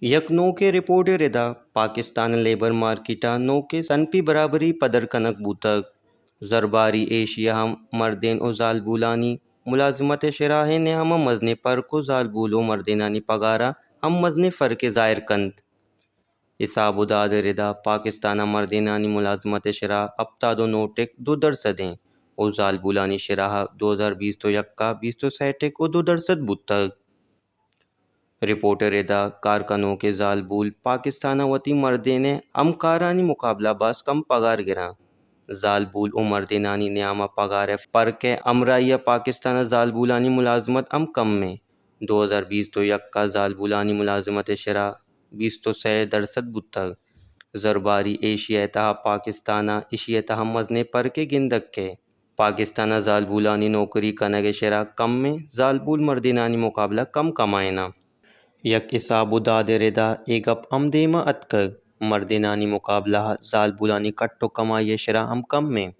یک نوکیں رپورٹے ردا پاکستان ءِ لیبر مارکیٹ ءَ نوکیں صنفی برابری پدر کنگ بوتگ۔ زرباری ایشی ءَ ہم مردین ءُ زالبولانی ملازمت ءِ شرح ءِ نیام ءَ مزنیں پرک ءُ زالبول ءُ مردینانی پگار ءَ ہم مزنیں فرقے ظاہر کنت۔ حساب ءُ داد ءِ ردا پاکستان ءَ مردینانی ملازمت ءِ شرح ہپتاد ءُ نو ٹک دو درسد ایں ءُ زالبولانی شرح دو ہزار بیست ءُ یک ءَ بیست ءُ سئے ٹک ءُ دو درسد بوتگ۔ رپورٹ ءِ ردا کار کنوکیں زالبول پاکستان ءَ وتی مردین ءِ ہمکارانی مقابلہ ءَ باز کم پگار گراں۔ زالبول ءُ مردینانی نیام ءَ پگار ءِ پرک ءِ ہمراہی ءَ پاکستان ءَ زالبولانی ملازمت ہم کم ایں۔ دو ہزار بیست ءُ یک ءَ زالبولانی ملازمت ءِ شرح بیست ءُ سئے درسد بوتگ۔ زرباری ایشی ءِ تہا پاکستان ءَ ایشی ءِ تہا مزنیں پرکے گندگ کئیت۔ پاکستان ءَ زالبولانی نوکری کنگ ءِ شرح کم ایں، زالبول مردینانی مقابلہ ءَ کم کمائیناں۔ یک حساب ءُ داد ءِ ردا اے گپ ہم دیم ءَ اتکگ، مردینانی مقابلہ ءَ زالبولانی کٹ ءُ کمائی ءِ شرح ہم کم ایں۔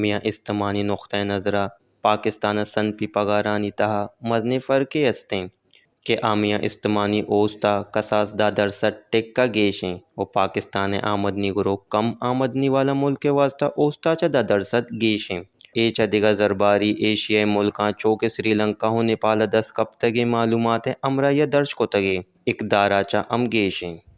میاں استمانی نقطہ نظر ءَ پاکستان ءَ صنفی پگارانی تہا مزنیں فرقے است ایں کہ آ میاں استمانی اوست ءَ کساس دہ درسد ٹک ءَ گیش ایں ءُ پاکستان ءِ آمدنی گروک کم آمدنی والا ملک ءِ واستہ اوست ءَ چہ دہ درسد گیش ایں۔ اے چہ دگہ زرباری ایشیائی ملکاں چو کہ سری لنکا ءُ نیپال ءَ دست کپتگیں معلومات ءِ ہمراہی ءَ درج کتگیں اقدار ءَ چہ ہم گیش ایں۔